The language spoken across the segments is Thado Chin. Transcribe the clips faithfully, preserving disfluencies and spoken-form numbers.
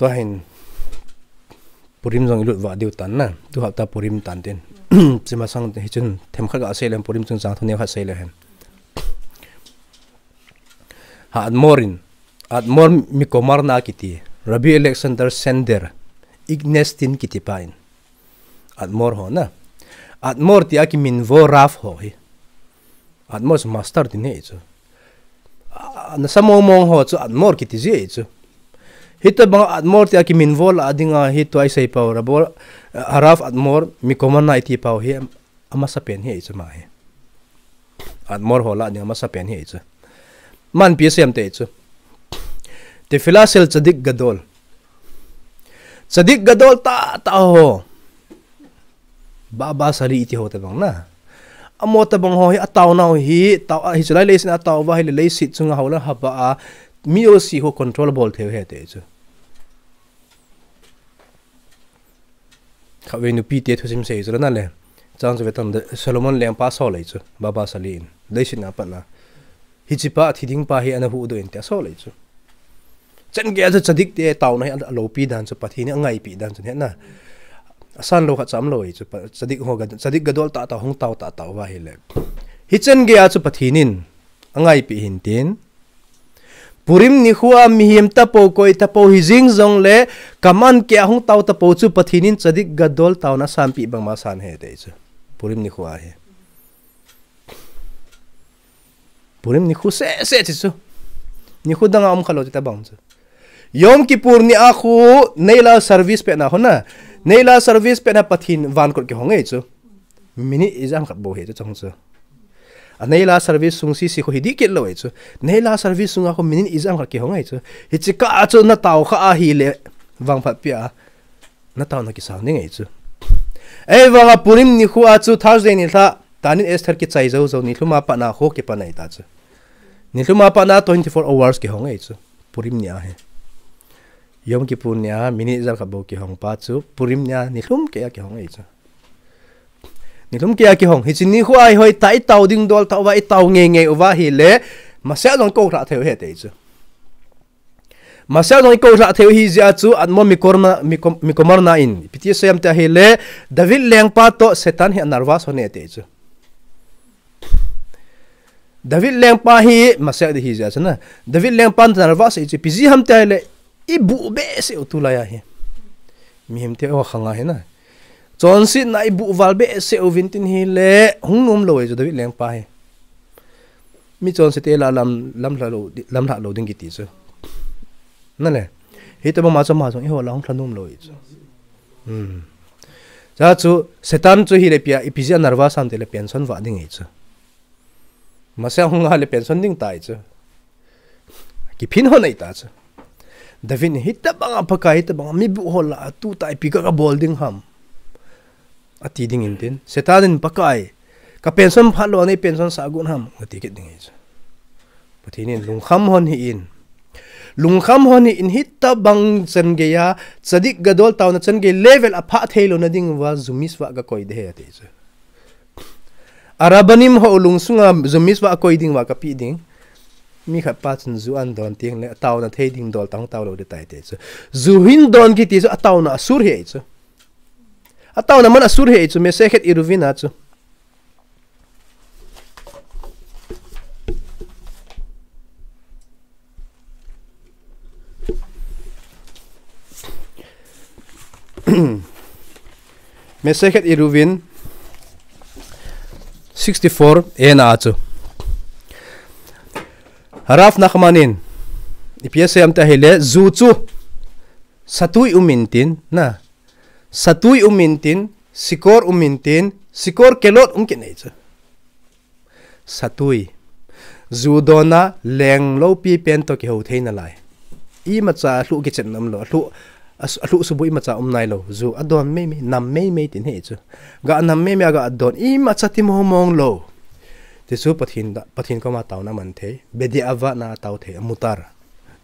Tua hin Purim jong ilut vah diu tan na. Tu hapta Purim tan tin. Chima sang hichun themkhat ga sei lem Purim chungchang thu neo khat sei le hen. Ha Admor in, Admor Mikomarna kiti, Rabbi Alexander Sender, Ignatian kiti pa in. Admor ho na. Admor ti a kiminvo Rav ho hi. Admor chu master tin hi chu. Ah, nasa mong mong ho chu Admor kiti ji hi chu. Hitabang Admor ti a kiminvo la dinga hi tua isei pau Rabbi, ah, Rav Admor Mikomarna iti pau hi. Amasa pen hi chu ma hi. Admor ho la ding amasa pen hi chu. Man pi sem te chu. Tefillah shel tzadik gadol. Tzadik gadol ta ta ho. Baba Sali iti ho tabang na. Amo tabang ho hi ataona ho hi, tao a hi chulai leisin atao va hi le leisit chunga ho la haba a. Mi o si ho control bol theu he te chu. Khatvei nupi te thusim sei chu la na le. Chang chu ve tan Solomon lengpa so lei chu. Baba Sali in. Leisin a pat na. Hichi pa thi ding pa hi ana hu do in te so lei chu. Chen gei a chu tzadik te taona hi a lopi dan chu Pathen in angaipi dan chu he na. Asan lo khat cham lo hi chu pa, tzadik ho ga, tzadik gadol ta ta hung tao ta ta va hi le. Hi chen gei a chu Pathen in angaipi hin tin. Purim nikho a mihem tapo koi tapo hi jing jong le kaman ke a hung tao tapo chu Pathen in tzadik gadol taona sanpi bang ma san he te chu. Purim nikho a hi. Purim nikho se se chi chu. Nikho dang a um kha lo ti tabang chu. Yom Kippur ni a khu neila service pe na ho na. Neila service pe na Pathen van kot kihong ei chu. Minute ijat khat bou hi chu chong chu. A neila service sung si si khu hi di kit lo ei chu. Neila service sung a khu minute ijat khat kihong ei chu. Hichi ka a chu na tao kha a hi le vang phat pia. Na tao na kisang ding ei chu. Ei vang a Purim nikho a chu Thursday ni lha. Ta'anit Esther kichai zo zo ni lhum a pat na khu kipan ei ta chu. Ni lhum a pat na twenty four hours kihong ei chu. Purim ni a hi. Yom Kippur ni a minute ijat khat bou kihong pa chu. Purim ni a ni lhum ke a kihong ei chu. Ni lhum ke a kihong. Hichi nikho a hi hoi ta i tao ding dol ta uva i tao ngei ngei uva hi le. Maseh jong ko lha theu he te chu. Maseh jong i ko lha theu hi jia chu Admor Mikorna, Miko-, Mikomarna in. Ipi ti sei am ti a hi le. David lengpa to Satan hi a nervous ho ne te chu. David lengpa hi maseh di hi jia chu na. David lengpa nervous hi chu ipi ji ham ti a hi le. I bu be se u tu la ya hi. Mihem te o khanga hi na. Chonsetna i bu val be se u vin tin hi le hung nom lo ei chu David lengpa hi. Mi chonse te la lam, lam hla lo, lam hla lo ding kiti chu. Na le. Hi to ma ma chu ma jong i ho la hung hla nom lo ei chu. Hmm. Cha chu Satan chu hi le pia ipi ji a nervous ham ti le pension va ding ei chu. Maseh hung a le pension ding tai chu. Kiphin ho nei ta chu. David ni hitabang a Pakai hitabang a mi bu ho la a tu tai pi ka ka bol ding ham. A ti ding in tin. Satan in Pakai. Ka pension phat lo nei pension sa gun ham. Ka ti kit ding ei chu. Pathen in lungkham hon hi in. Lungkham hon hi in hitabang chen gei a. Tzadik gadol taona chen gei level a pha thei lo na ding uva jumis va ka koi de he a ti chu. A Rabbanim ho lungsunga jumis va koi ding va ka pi ding. Mi khat pa chun ju an don ting le a taona thei ding dol tang tao lo de tai te chu. Ju hin don kiti chu a taona asur hi ei chu. A taona man asur hi ei chu Mesechet Eruvin a chu. Mesechet Eruvin sixty four A na chu. Harav Nachman in ipi asei am ti a hi le ju chu satui um in tin na. Satui um in tin, sikor um in tin, sikor kelot um kit nei chu. Satui. Ju don a leng lo pi pen to kiho thei na lai. Imacha lhu kichen nam lo, lhu, lhu subu imacha um nai lo. Ju a don mei mei, nam mei mei tin hi chu. Ga nam mei mei ga don imacha ti mong mong lo. Ti chu Pathen da, Pathen koma taona man thei. Bediavad na tao thei, mutar.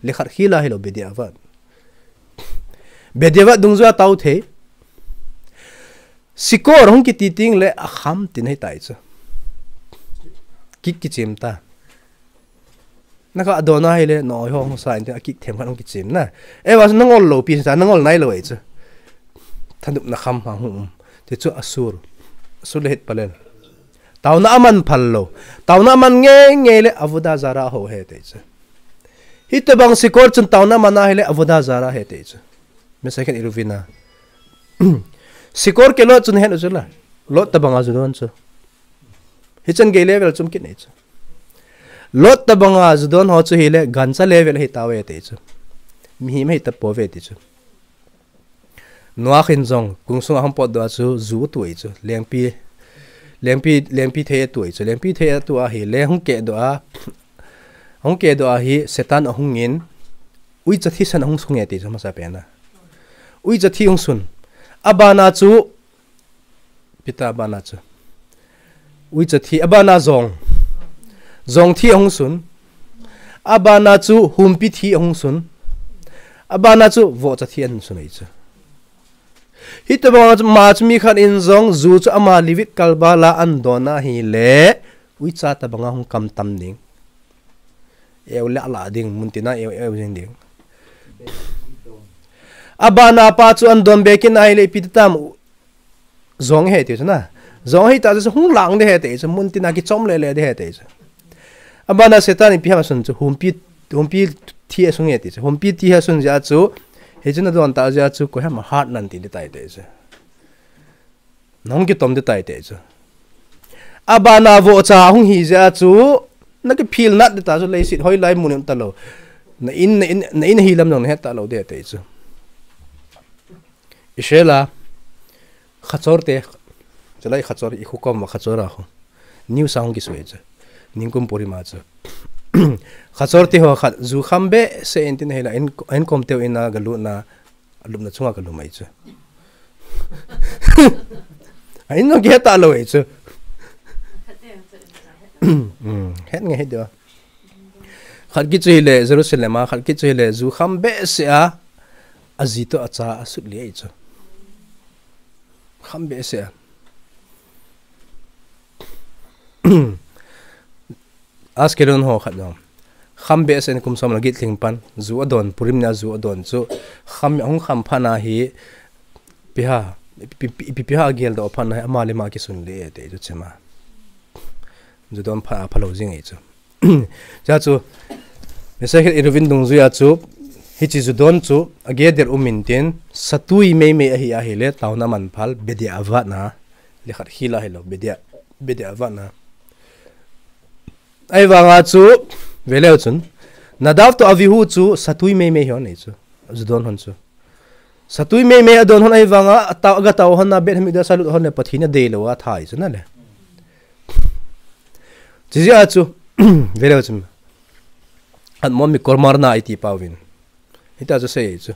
Le khat khila hi lo bediavad. Bediavad dungjuia tao thei. Sikor hung kiti ting le akham tin hei tai chu. Kik kichim ta. Naka adona hile, noi ho hung sa inte, akik them khat hung kichim na. Eva chu nangol lou pi sa, nangol nailou ei chu. Thanopna kham hung um. Ti chu asur. Asur le het palel. Taona aman phal lou. Taona aman ngei ngei le avodah zarah ho ahi ti chu. Hitobang sikor chun taona aman ahile avodah zarah ahi ti chu. Masekhet Eruvin a. Sikor ke Lot chun het u chu la. Lot tobanga ju don chu. Hichan gei level chom kit nei chu. Lot tobanga ju don ho chu hile gancha level ahi tauve ti chu. Mihem ahi tapouve ti chu. Noah in jong kung sunga hung potdoh a chu ju atu ei chu. Lengpi, lengpi, lengpi thei atu ei chu. Lengpi thei atu ahile hung kehdoh a, hung kehdoh a hi Satan ahung in uicha thisan ahung sung e ti chu masa pen a. Uicha thi hung sun. Abana chu Peter abana chu. Uicha thi, abana jong. Jong thi ahung sun. Abana chu humpi thi ahung sun. Abana chu vohcha thi ahung sun ei chu. Hitobanga chu mi khat in jong ju chu ama livet kalbal a ahin don ahile. Uicha tobanga hung kam tam ding. Eu le ala ding, muntina eu, eu jing ding. Abana pa chu ahin don be kit ahile ipi ti tam jong ahi ti chu na. Jong ahi ta chu hung lang ding ahi ti chu, muntina kichom le le ding ahi ti chu. Abana Satan ipi ham asun chu, humpi, humpi thi asung e ti chu. Humpi thi asun jeh chu, hichu nadon ta jeh chu, koiham hat nan ti ding tai ti chu. Nahung kitom ding tai ti chu. Abana vohcha hung hi jeh chu, nakiphil nat ding ta chu leiset hoilai mun in talou. Na in, na in, na in hi lam jong nahet talou ding ti chu. Israel a, Khachor te, chulai Khachor i khukom ma Khachor a khu. News a hung kisui chu. Ningkum Purim a chu. Khachor te ho khat ju kham behseh in tin hila in, in kom teu in a galut na, alupna chunga kalum ei chu. A in jong kihet talou ei chu. Hmm, het nge het deu. Khat kichu hile Jerusalem a, khat kichu hile ju kham behseh a, aji toh acha asut lih ei chu. Kham behseh a. Ashkelon ho khat jong. Kham behseh in kum som le get lhing pan, ju adon, Purim nia ju adon chu, kham, hung kham phat na hi, ipi ham, ipi, ipi, ipi ham ageldoh phat na hi, ama le ama kisun lih e ti chu chema. Ju don phat a phalou jing ei chu. Chua chu, Masekhet Eruvin dungjuia chu, hiche ju don chu, ageder um in tin, satui meimei ahi ahile, taona aman phal, bedi'ava na, le khat khel a hilou, bedi'a, bedi'ava na. Ahivanga chu, veleu chun, Nadav toh Avihu chu, satui meimei hon ei chu, ju don hon chu. Satui meimei adon hon ahivanga, atao, agatao hon a, Beit Hamikdash a lut hon le Pathen in adeilou a athai chu na le. Chujeh a chu, veleu chun. Admon Mikol Marna iti pauvin. Hitia chu asei chu.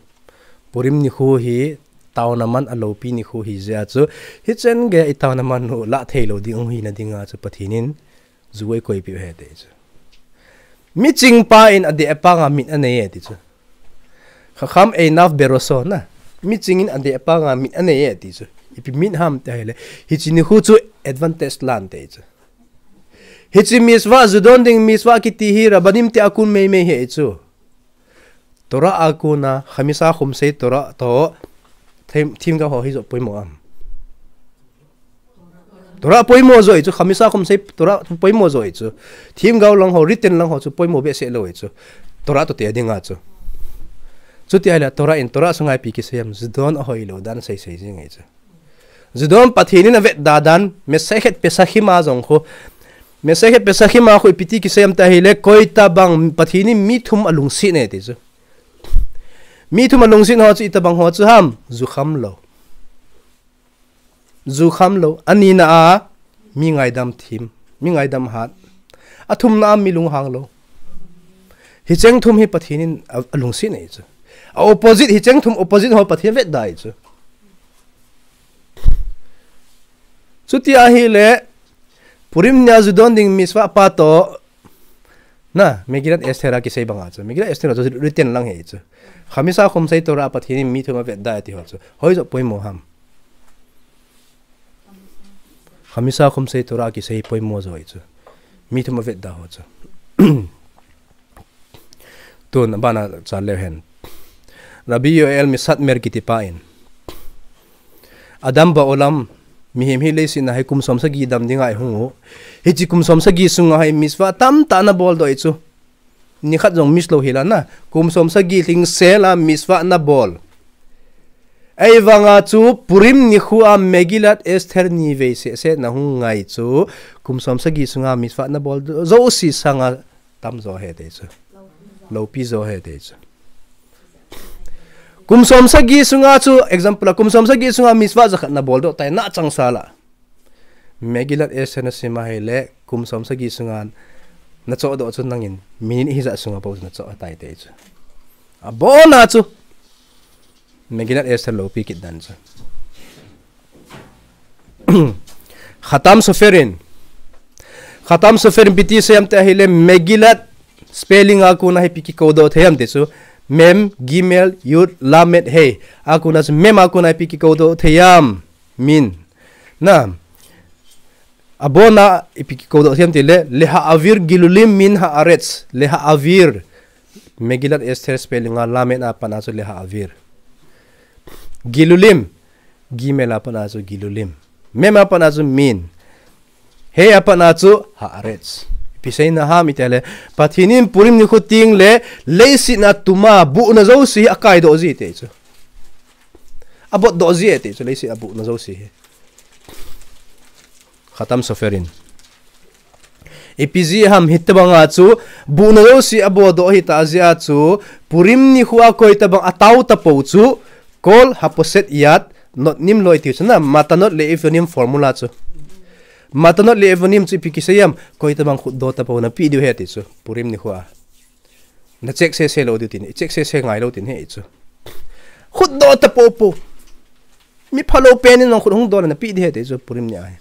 Purim nikho hi, taona man aloupi nikho hi jeh a chu. Hichan gei a itaona man u lah theilou ding, hung hina dinga chu Pathen in. Ju eikoipeh u ahi ti chu. Miching pa in adeh panga mit anei e ti chu. Chacham einav beroso na. Miching in adeh panga mit anei e ti chu. Ipi mit ham ti ahile. Hiche nikho chu advantage lan ti chu. Hiche mitzvah ju don ding mitzvah kiti hi Rabbanim te a kon meimei ahi chu. Torah a kon a, Chamisa Chomshei Torah toh, thim, themgao ho hi joh poimo am. Torah poimo joh ei chu, Chamisa Chomshei Torah poimo joh ei chu. Themgao lang ho, written lang ho chu poimo behseh lou ei chu. Torah toh te dinga chu. Chuti ahile Torah in, Torah sunga ipi kisei am, ju don ahoilou dan seisei jing ei chu. Ju don Pathen in avetda dan, Masekhet Pesachim a jong khu. Masekhet Pesachim a khu ipi ti kisei am ti ahile, koitabang Pathen in mi thum alungset e ti chu. Mi thum alungset ho chu itabang ho chu ham, ju kham lou. Ju kham lou. Anina a, mi ngaidam them. Mi ngaidam hat. Athumna a mi lunghang lou. Hicheng thum hi Pathen in a, alungset e chu. A opposite, hicheng thum opposite ho Pathen vetda e chu. Chuti ahile, Purim nia ju don ding mitzvah pa toh, na, Megillat Esther a kisei banga chu. Megillat Esther chu written lang ahi chu. Chamisa Chomshei Torah Pathen in mi thum avetda e ti ho chu. Hoi joh poimo ham. Chamisa Chomshei Torah kisei poimo joh ei chu. Mi thum avetda ho chu. Tun, abana chale hen. Rabbi Yoel Misatmer kitipa in, Adam Ba'olam, mihem hi leiset a hi kum som sagi dam dinga ihung u. Hiche kum som sagi sunga hi mitzvah tamtah ana boldoh e chu. Nikhat jong miss lou hel a na. Kum som sagi lhing sel a mitzvah ana bol. Ahivanga chu Purim nikho a Megillat Esther nivei seh seh ana hung ngai chu. Kum som sagi sunga mitzvah ana bol jouse sanga tamjo ahi ti chu. Loupi jo ahi ti chu. Kum som sagi sunga chu, example a, kum som sagi sunga mitzvah jakhat ana boldoh tai na changseh a. Megillat Esther nasim ahile, kum som sagi sunga nachohdoh chu nangin, minute hijat sunga bou nachoh tai ti chu. Abona chu. Megillat Esther loupi kit dan chu. Khatam Soferin. Khatam Soferin ipi ti asei em ti ahile Megillat spelling a kona hi ipi kikoudoh thei em ti chu. Mem, Gimel, Yud, Lamed, Hei. A kona chu Mem a kona hi ipi kikoudoh thei em. Min. Na. Abona ipi kikoudoh thei em ti le. Leha'avir Gilulim min ha'aretz. Leha'avir. Megillat Esther spelling a Lamed a pat a chu Leha'avir. Gilulim. Gimel a pat a chu Gilulim. Mem a pat a chu Min. Hei a pat a chu Ha'aretz. Ipi seina ham iti le, Pathen in Purim nikho teng le, leiset a tuma, buhna jouse hi akaidoh ji ti chu. Abotdoh ji ti chu, leiset a buhna jouse hi. Khatam Soferin. Ipi jeh ham hitabanga chu, buhna jouse abotdoh hita jeh a chu, Purim nikho a koitabang atao tapou chu, Kol Haposet Yad, Notnim lo iti chu na, Matanot le Evonim formula chu. Matanot le Evonim chu ipi kisei ham, koitabang khutdoh tapou napeh diu ahi ti chu, Purim nikho a. Na check sese lou diu tin, i check sese ngai lou tin ahi chu. Khutdoh tapou pou. Mi phalou pen in nang khut hung doh le napeh ding ahi ti chu, Purim ni ahi.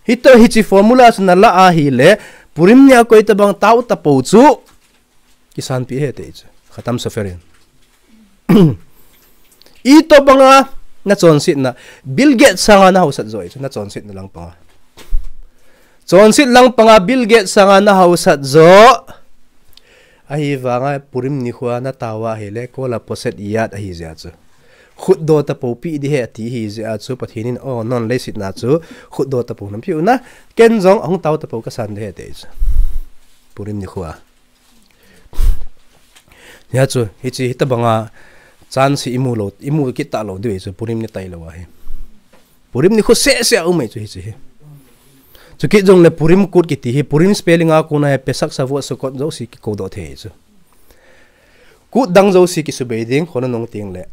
Hita hiche formula chu nala ahile, Purim ni a koitabang tao tapou chu, kisanpi ahi ti chu. Khatam Soferin. Itobanga nachonsetna, Bill Gates sanga nahaosat jo ahi chu, nachonsetna lang panga. Chonset lang panga Bill Gates sanga nahaosat jo. Ahivanga Purim nikho a natao ahile, Kol Haposet Yad ahi jeh a chu. Khutdoh tapou peh ding ahi ati ahi jeh a chu, Pathen in, o, non leiset a chu, khutdoh tapou napeh u na, ken jong ahung tao tapou kasan ding ahi ti chu. Purim nikho a. Hia chu, hiche hitabanga chance imu lou, imu kit talou diu ahi chu, Purim ni tailou ahi. Purim nikho sese a um ahi chu hiche hi. Chukit jongle Purim kut kiti hi, Purim spelling a kona hi Pesach, Shavuot, Sukkot jouse kikoudoh thei ahi chu. Kut dang jouse kisubei ding, khonung teng le.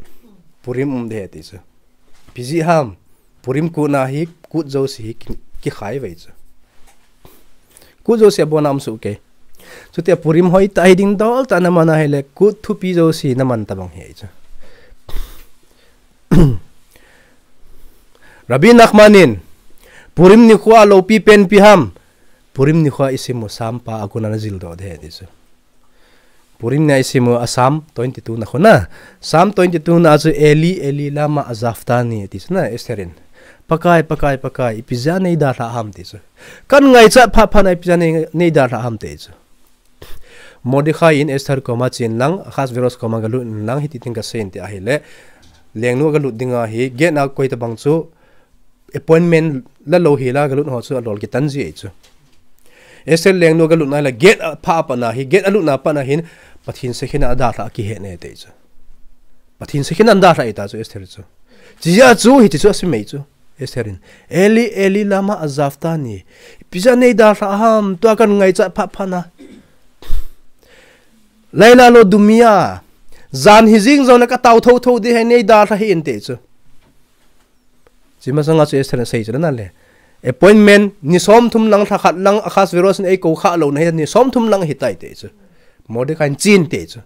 Purim um ding ahi ti chu. Ipi jeh ham, Purim kut na hi, kut jouse hi ki, kikhai vei chu. Kut jouse abona um soh kei. Chutia Purim hoitah hiding dol tah naman ahile, kut thupi jouse naman tabang ahi chu. Rabbi Nachman in, Purim nikho a loupi pen ipi ham, Purim nikho a isim u Psalm pa a kona najildoh ding ahi ti chu. Purim ni a isim u a Psalm twenty-two na kona. Psalm twenty-two na chu Eli, Eli, lama azavtani ti chu na Esther in. Pakai, Pakai, Pakai, ipi jeh a neidalhah ham ti chu. Kan ngaichat phat phat na ipi jeh a nei, neidalhah ham ti chu. Mordecai in Esther koma chen lang, Ahasuerus koma galut in lang, hiti tin kasei in ti ahile. Lengnu galut dinga hi, gate a koitabang chu, appointment la lou hela galut ho chu alol kitan ji ahi chu. Esther lengnu galut na hila gate a pha a pat na hi, gate a lut na pat na hin, Pathen sakhen a adalhah akihet ne ti chu. Pathen sakhen a adalhah ahi ta chu Esther chu. Chujeh a chu, hiti chu asim ahi chu. Esther in, Eli, Eli, lama azavtani. Ipi jeh a neidalhah ham, tua kan ngaichat phat phat na. Laila lo dumia. Jan hijing jong na katao thotho ding ahi neidalhah hih in ti chu. Hiche masanga chu Esther in asei chu na le. Appointment, ni somthum lang, lha khat lang, Ahasuerus in eikou khah lou na hi, ni somthum lang hitai ti chu. Mordecai in chen ti chu.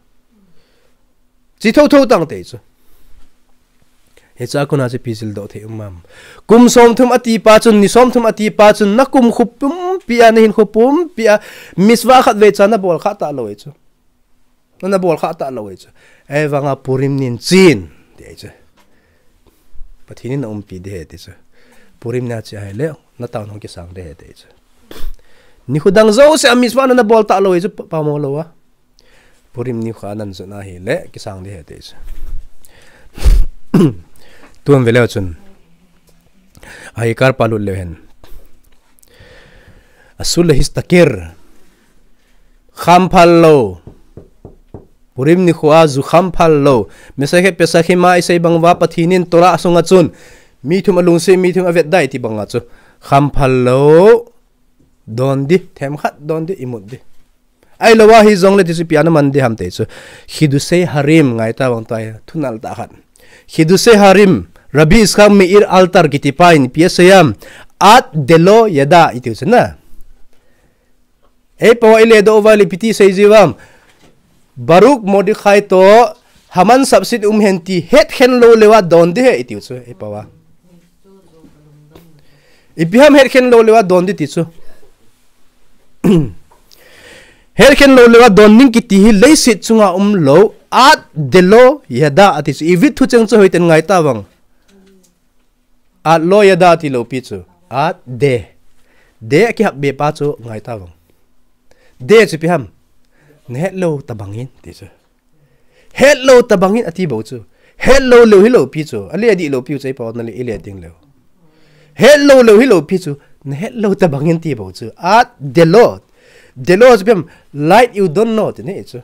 Che thotho tang ti chu. Hiche a kona chu ipi jildoh thei um am. Kum somthum ati pa chun, ni somthum ati pa chun, na kumkhup pumpi a, na hinkho pumpi a, mitzvah khatvei cha nabol khah talou ahi chu. Nabol khah talou ahi chu. Ahivanga Purim nin chen, ti ahi chu. Pathen in naumpi ding ahi ti chu. Purim ni a che ahile, natao hung kisang ding ahi ti chu. Nikho dang jouse a mitzvah na nabol talou ahi chu, pa, pamo lou a. Purim nikho a nan jot na hile, kisang ding ahi ti chu. Tun ve leu chun. Ahikar pa lut leu hen. Asul le histakir. Kham phal lou. Purim nikho a ju kham phal lou. Mesachet Pesachim a isei bang uva Pathen in Torah sunga chun. Mi thum alungset, mi thum avet ding ti banga chu. Kham phal lou. Don ding, themkhat don ding, imut ding. Ahilou ahi jongle ti chu ipi ana man ding ham ti chu. Chidushei Harim ngai ta vang tai, thunal tah khat. Chidushei Harim, Rabbi Yitzchak Meir Alter kiti pa in ipi asei ham. Ad delo yada iti chu na. Ei pao a ile doh uva le ipi ti sei jiu ham. Baruch Mordechai toh Haman sapsit um hen ti hetkhen lou leuva don ding ahi iti chu, ei pao a. Ipi ham hetkhen lou leuva don ding ti chu. Hetkhen lou leuva don ding kiti hi leiset chunga umlou, ad delo yada ati chu. Ivit thucheng chu hoiten ngai ta vang. Ad lo yada ti lou pi chu. Ad de. De akihap be pa chu ngai ta vang. De chu ipi ham. Nahet lou tabang in ti chu. Het lou tabang in ati bou chu. Het lou leu hilou pi chu. Ale adih lou pi chu, ei pao a na le ile ding leu. Het lou leu hilou pi chu. Nahet lou tabang in ti bou chu. Ad delo. Delo chu ipi ham, like you don't know ti nei chu.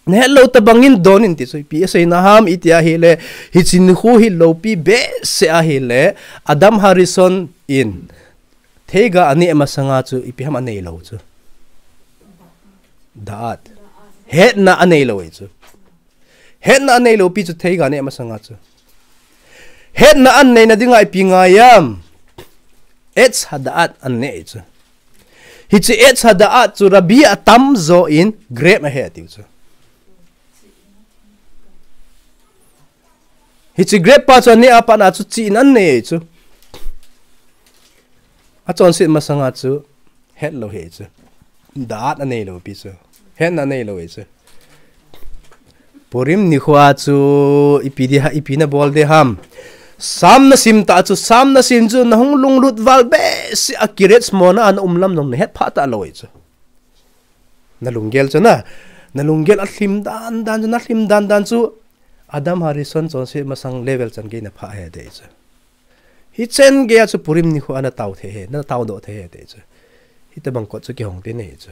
Nahet lou tabang in don in ti chu. Ipi asei na ham iti ahile. Hiche nikho hi loupi behseh ahile. Adam Harishon in. Theiga aneh masanga chu ipi ham anei lou chu. Da'at. Hetna anei lou ahi chu. Hetna anei lou pi chu theiga aneh masanga chu. Hetna anei na dinga ipi ngai ham. Etz hada'at anei chu. Hiche etz hada'at chu Rabbi atam jo in grape ahe tiu chu. Hiche grape pa chu aneh a pat na chu chihna anei chu. Achonset masanga chu het lou ahi chu. Da'at anei lou pi chu. Hetna anei lou ahi chu. Purim nikho a chu ipi ding ham, ipi nabol ding ham. Sam nasim ta chu, Sam nasim chu nahung lunglut val behseh a Kiryat Shmona a naum lam jong nahet pha talou ahi chu. Nalunggel chu na. Nalunggel alhim dan dan chu, nalhim dan dan chu. Adam Harishon chonset masang level chan gei napha ahi ti chu. Hichen geiya chu Purim nikho a natao thei ahi, natao doh thei ahi ti chu. Hitabang kot chu kihong te nei chu.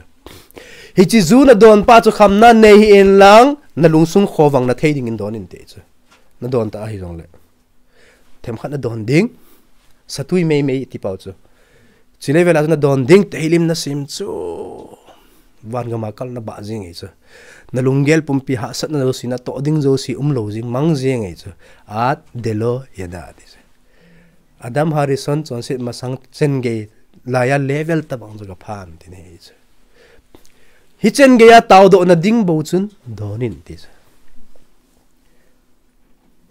Hiche ju nadon pa chu khamna nei hih in lang, nalungsung khovang na thei dingin don in ti chu. Nadon ta ahi jongle. Themkhat nadon ding. Satui mei mei ti pao chu. Chule vela chu nadon ding, Tehillim nasim chu. Van gama kal nabah jing ahi chu. Nalunggel pumpi hahsatna jouse, natoh ding jouse umlou jing, mang jing ahi chu. Ad delo yada ti chu. Adam Harishon chonset masang chen gei laiya level tabang chu kaphan ti nei chu. Hichen geiya taodoh na ding bou chun don in ti chu.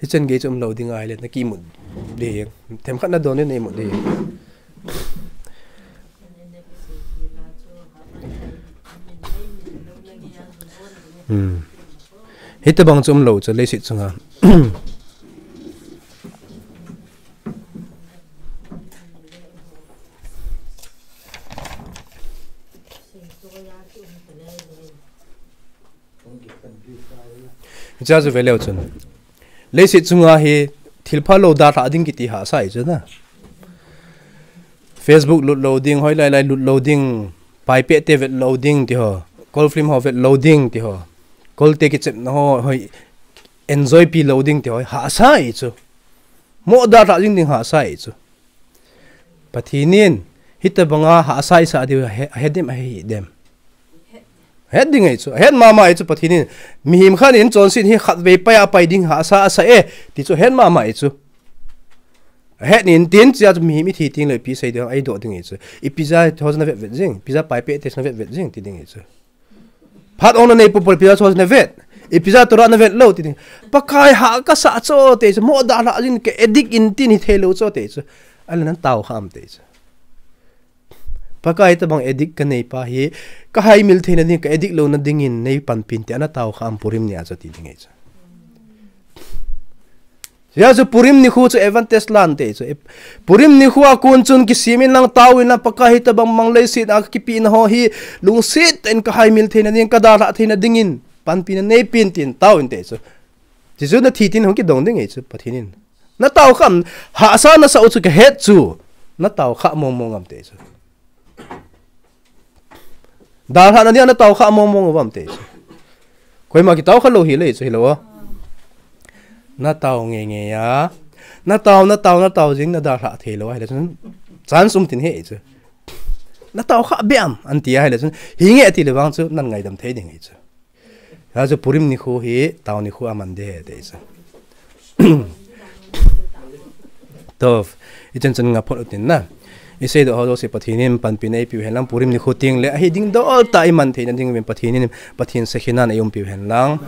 Hichen gei chu umlou ding ahile, nakimut ding. Themkhat nadon in naimut ding. Hmm. Hitabang chu umlou chu leiset chunga. Hiche chu ve leu chun. Leiset chunga hi thilpha lou dalhah ding kiti hahsa ahi chu na. Facebook lut lou ding, hoilai lai lut lou ding, paipeh te vet lou ding ti ho, Kol film ho vet lou ding ti ho, Kol te kichepna ho, hoi enjoy pi lou ding ti ho, hahsa ahi chu. Mo dalhah ding ding hahsa ahi chu. Pathen in, hitabanga hahsa isah diu ahe, ahe dem, ahe hih dem. Het ding ahi chu, het mama ahi chu Pathen in. Mihem khat in chonset hi khatvei pai a pai ding hahsa asa e, ti chu het mama ahi chu. Het in tin chia chu mihem ithi teng le ipi sei ding, eidoh ding ahi chu. Ipi jeh a ho chu navet vet jing, ipi jeh a paipeh te chu navet vet jing ti ding ahi chu. Phat ong nanei popo le ipi jeh a ho chu navet. Ipi jeh a Torah navet lou ti ding. Pakai hah kasah chu ti chu, mo dalhah jing ka addict in tin hithei lou chu ti chu. Ahile natao kha am ti chu. Pakai tabang addict kanei pa hi, kahaimil theina ding, ka addict louna dingin neipanpin ti a natao kha am Purim nia chu ti ding ahi chu. Hijeh chun Purim nikho chu advantage la inte chu. Purim nikho a kon chun kisem in lang, tao in lang, Pakai hitobang mang leiset a kakipehna ho hi lungset in kahaimil theina ding, kadalhah theina dingin panpina neipen tin tao inte chu. Chuchu nathi tin hung kidong ding ahi chu Pathen in. Natao khah am, hahsa nasah u chu kahet chu. Natao khah mongmong am te chu. Dalhahna dia natao khah mongmong uvam te chu. Koima kitao kha lou hile chu hilou a. Natao ngeingei a. Natao, natao, natao jing nadalhah theilou ahile chun. Chance um tin ahi chu. Natao khah beh am, anti ahile chun. Hinge atile vang chu nan ngaidam thei ding ahi chu. Hijeh chun Purim nikho hi tao nikho aman ding ahi te chu. Tov, ichan chan nga phot utin na. Isei doh ho jouse Pathen in panpina eipiu hen lang, Purim nikho tengle ahi ding dol tah iman theina dinguvin Pathen in, Pathen Shekhinah in eiumpiu hen lang.